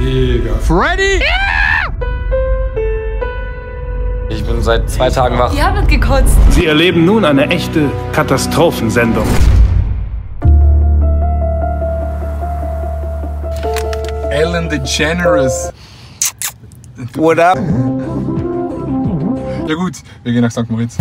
Digga. Freddy! Ich bin seit 2 Tagen wach. Ja, wird gekotzt. Sie erleben nun eine echte Katastrophensendung. Ellen DeGeneres. What up? Ja gut, wir gehen nach St. Moritz.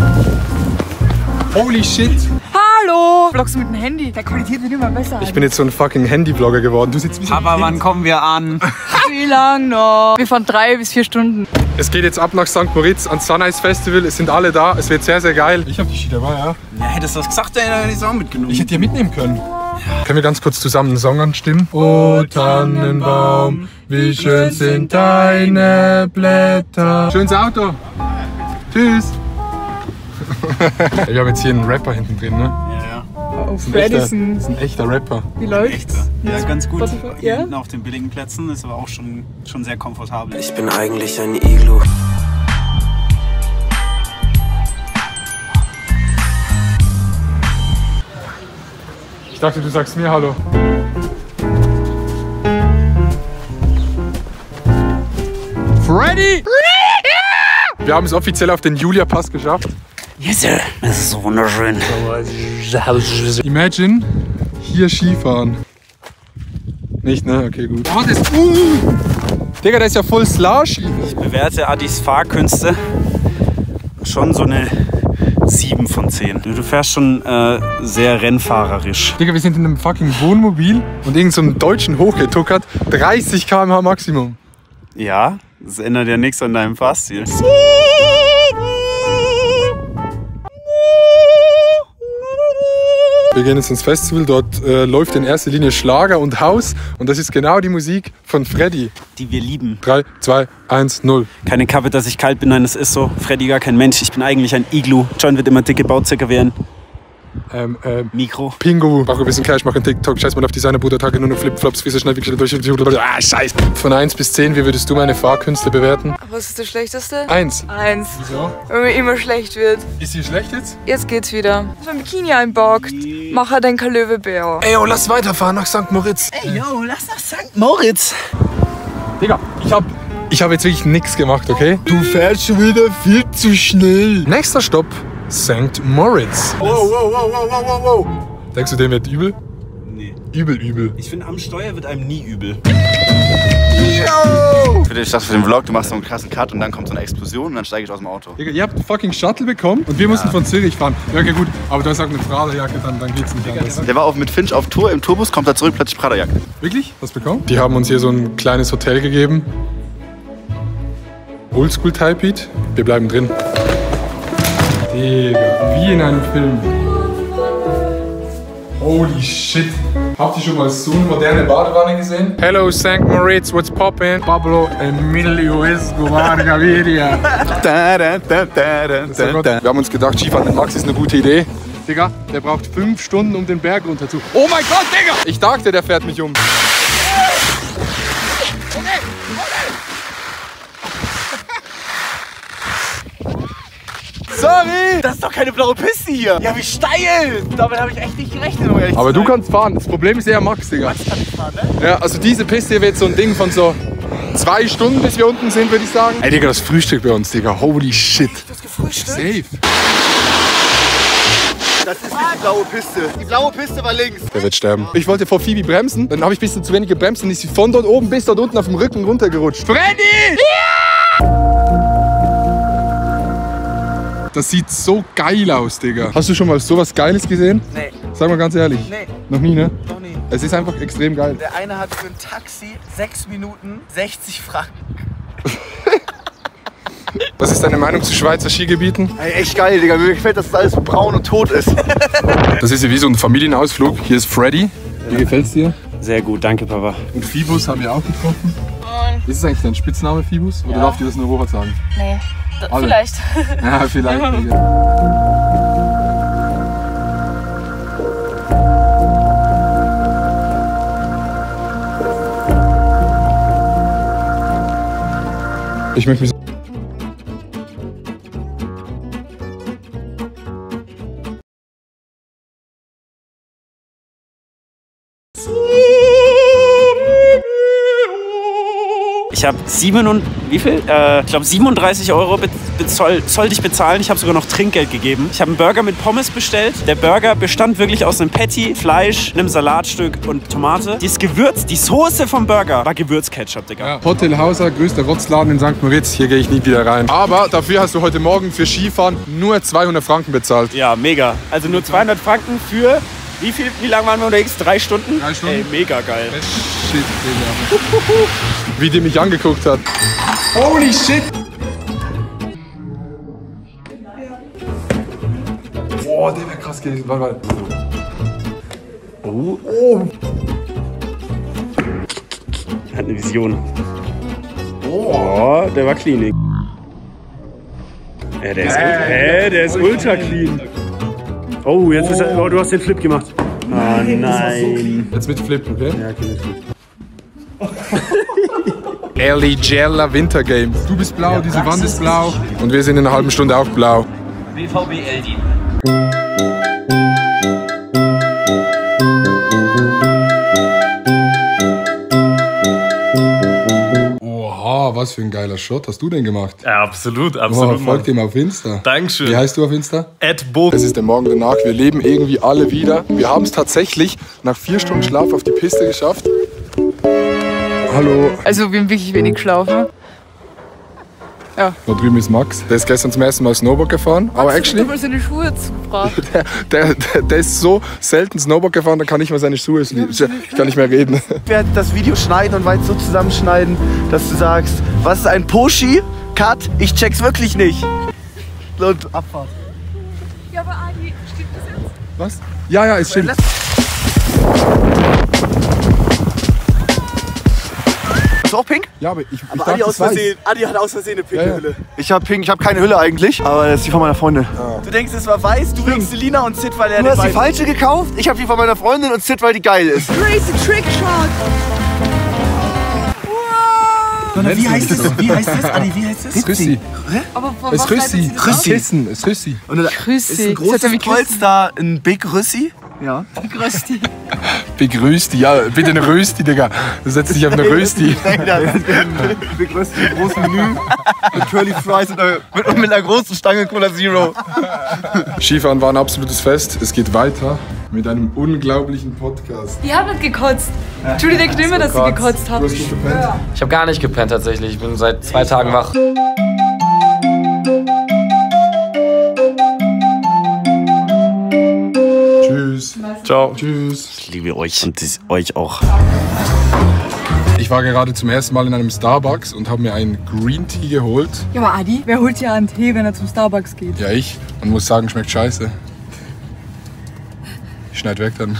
Holy shit! Hallo! Vloggst du mit dem Handy? Der Qualität wird immer besser. Ich bin jetzt so ein fucking Handy-Vlogger geworden. Du sitzt wie so Aber wann kommen wir an? Wie lang noch? Wir fahren 3 bis 4 Stunden. Es geht jetzt ab nach St. Moritz ans Sunrise Festival. Es sind alle da. Es wird sehr, sehr geil. Ich hab die Ski dabei, ja. Ja, hättest du das gesagt, dann hätte ich es auch mitgenommen. Ich hätte die mitnehmen können. Können wir ganz kurz zusammen einen Song anstimmen? Oh Tannenbaum, wie schön sind deine Blätter. Schönes Auto. Tschüss. Wir haben jetzt hier einen Rapper hinten drin, ne? Ja. Oh, Das Freddy ist ein echter Rapper. Wie läuft's? Ja, ganz gut. Ja? Hinten auf den billigen Plätzen ist aber auch schon sehr komfortabel. Ich bin eigentlich ein Iglu. Ich dachte, du sagst mir Hallo. Freddy! Wir haben es offiziell auf den Julia-Pass geschafft. Yes, sir. Das ist so wunderschön. Imagine, hier Skifahren. Nicht, ne? Okay, gut. Oh, das Digga, der ist ja voll slushy. Ich bewerte Adis Fahrkünste schon so eine 7 von 10. Du fährst schon sehr rennfahrerisch. Digga, wir sind in einem fucking Wohnmobil und irgend so einem deutschen hochgetuckert. 30 km/h Maximum. Ja, das ändert ja nichts an deinem Fahrstil. Wir gehen jetzt ins Festival, dort läuft in erster Linie Schlager und House und das ist genau die Musik von Freddy. Die wir lieben. 3, 2, 1, 0. Keine Kappe, dass ich kalt bin, nein, das ist so. Freddy gar kein Mensch, ich bin eigentlich ein Iglu. John wird immer dick gebaut, circa wie ein Mikro. Pingu. Brauche ein bisschen Cash, mache einen TikTok, scheiß mal auf Designer-Bruder-Tage, nur noch Flipflops, wie so schnell wie durch. Ah, scheiß. Von 1 bis 10, wie würdest du meine Fahrkünste bewerten? Was ist das Schlechteste? 1. 1. Wieso? Wenn mir immer schlecht wird. Ist sie schlecht jetzt? Jetzt geht's wieder. Wenn ein Bikini einbockt, mach er den Löwebär. Ey, oh, lass weiterfahren nach St. Moritz. Ey, yo, lass nach St. Moritz. Digga, ich hab jetzt wirklich nichts gemacht, okay? Du fährst schon wieder viel zu schnell. Nächster Stopp, St. Moritz. Wow. Denkst du, dem wird übel? Nee. Übel. Ich finde, am Steuer wird einem nie übel. Ich dachte für den Vlog, du machst so einen krassen Cut und dann kommt so eine Explosion und dann steige ich aus dem Auto. Digga, ihr habt einen fucking Shuttle bekommen und wir mussten von Zürich fahren. Ja, okay, gut, aber du hast auch eine Prada-Jacke, dann geht's nicht anders. Der war auch mit Finch auf Tour im Tourbus, kommt da zurück, plötzlich Prada-Jacke. Wirklich? Was bekommen? Die haben uns hier so ein kleines Hotel gegeben. Oldschool-Type-Beat. Wir bleiben drin. Digga, wie in einem Film. Holy shit. Habt ihr schon mal so eine moderne Badewanne gesehen? Hello St. Moritz, what's poppin'? Pablo Emilio Escobar Gaviria. Wir haben uns gedacht, Skifahren mit Max ist eine gute Idee. Digga, der braucht 5 Stunden, um den Berg runter zu. Oh mein Gott, Digga! Ich dachte, der fährt mich um. Sorry! Das ist doch keine blaue Piste hier! Ja, wie steil! Damit habe ich echt nicht gerechnet, um ehrlich Aber zu du sein. kannst fahren. Das Problem ist eher Max, Digga. Max kann nicht fahren, ne? Ja, also diese Piste hier wird so ein Ding von so 2 Stunden, bis wir unten sind, würde ich sagen. Ey, Digga, das Frühstück bei uns, Digga. Holy shit. Das gefrühstückt. Safe. Das ist nicht die blaue Piste. Die blaue Piste war links. Der wird sterben. Ich wollte vor Phoebe bremsen, dann habe ich ein bisschen zu wenig gebremst und ist sie von dort oben bis dort unten auf dem Rücken runtergerutscht. Freddy! Das sieht so geil aus, Digga. Hast du schon mal sowas Geiles gesehen? Nee. Sag mal ganz ehrlich. Nee. Noch nie, ne? Noch nie. Es ist einfach extrem geil. Der eine hat für ein Taxi 6 Minuten 60 Franken. Was ist deine Meinung zu Schweizer Skigebieten? Ey, echt geil, Digga. Mir gefällt, dass das alles so braun und tot ist. Das ist ja wie so ein Familienausflug. Hier ist Freddy. Wie gefällt's dir? Sehr gut, danke, Papa. Und Phoebus haben wir auch getroffen. Ist es eigentlich dein Spitzname, Phoebus? Oder darf dir das nur Robert sagen? Nee, Alle. vielleicht. Ja, vielleicht. Ich möchte mich so Ich habe 37 Euro sollte ich bezahlen. Ich habe sogar noch Trinkgeld gegeben. Ich habe einen Burger mit Pommes bestellt. Der Burger bestand wirklich aus einem Patty, Fleisch, einem Salatstück und Tomate. Das Gewürz, die Soße vom Burger war Gewürzketchup, Digga. Ja. Hotel Hauser, größter Rotzladen in St. Moritz. Hier gehe ich nie wieder rein. Aber dafür hast du heute Morgen für Skifahren nur 200 Franken bezahlt. Ja, mega. Also nur 200 Franken für... Wie lange waren wir unterwegs? 3 Stunden? 3 Stunden. Ey, mega geil. Shit, Digga. Wie die mich angeguckt hat. Holy shit! Boah, der wäre krass gewesen. Warte. Oh. Hat eine Vision. Oh, der war clean. Ja, der ist ultra clean. Oh, jetzt ist er, du hast den Flip gemacht. Oh nein. Jetzt mit Flip, okay? Ja, okay, mit Flip. Ellie Jella Winter Games. Du bist blau, diese Wand ist blau. Und wir sind in einer halben Stunde auch blau. BVB Eldin. Oha, was für ein geiler Shot hast du denn gemacht? Ja, absolut, Oh, absolut. folgt ihm auf Insta. Dankeschön. Wie heißt du auf Insta? @Bo. Es ist der Morgen danach. Wir leben irgendwie alle wieder. Wir haben es tatsächlich nach 4 Stunden Schlaf auf die Piste geschafft. Hallo. Also wir haben wirklich wenig geschlafen. Da drüben ist Max. Der ist gestern zum ersten Mal Snowboard gefahren. Aber Ich actually, hab mal seine Schuhe zugebracht. der ist so selten Snowboard gefahren, da kann ich mal seine Schuhe. Ich kann nicht mehr reden. Ich werde das Video schneiden und weit so zusammenschneiden, dass du sagst, was ist ein Poschi? Cut, ich check's wirklich nicht. Und Abfahrt. Ja, aber Adi, stimmt das jetzt? Was? Ja, es stimmt. Hast du auch pink? Ja, aber ich Aber dachte, Adi, das weiß. Adi hat aus Versehen eine pinke Ja, ja. Hülle. Ich hab pink, ich hab keine Hülle eigentlich, aber das ist die von meiner Freundin. Du denkst, es war weiß, du willst Selina und Sid, weil er Du hast die falsche gekauft, ich habe die von meiner Freundin und Sid, weil die geil ist. Crazy Trick Shot! Wie heißt es? Wie heißt es? Adi, wie heißt es? Rüssi. Aber von Es was leitet Rüssi. sie das ab? Kissen. Es Rüssi. Und da Grüß ist dich. ein großes Kreuz da, ein Big Rüssi. Ja. Grüß dich. Begrüßt die. Ja, bitte eine Rösti, Digga. Du setzt dich auf eine Rösti. Big Rüssi, ein großes Menü mit Curly Fries und mit einer großen Stange Cola Zero. Skifahren war ein absolutes Fest. Es geht weiter mit einem unglaublichen Podcast. Die hat nicht gekotzt. Julie denkt immer, dass sie gekotzt hat. Du hast gut gepennt. Ich habe gar nicht gepennt tatsächlich. Ich bin seit 2 Tagen wach. Tschüss. Ciao. Tschüss. Ich liebe euch und euch auch. Ich war gerade zum ersten Mal in einem Starbucks und habe mir einen Green Tea geholt. Ja, aber Adi, wer holt ja einen Tee, wenn er zum Starbucks geht? Ja, ich. Und muss sagen, schmeckt scheiße. Ich schneid weg dann.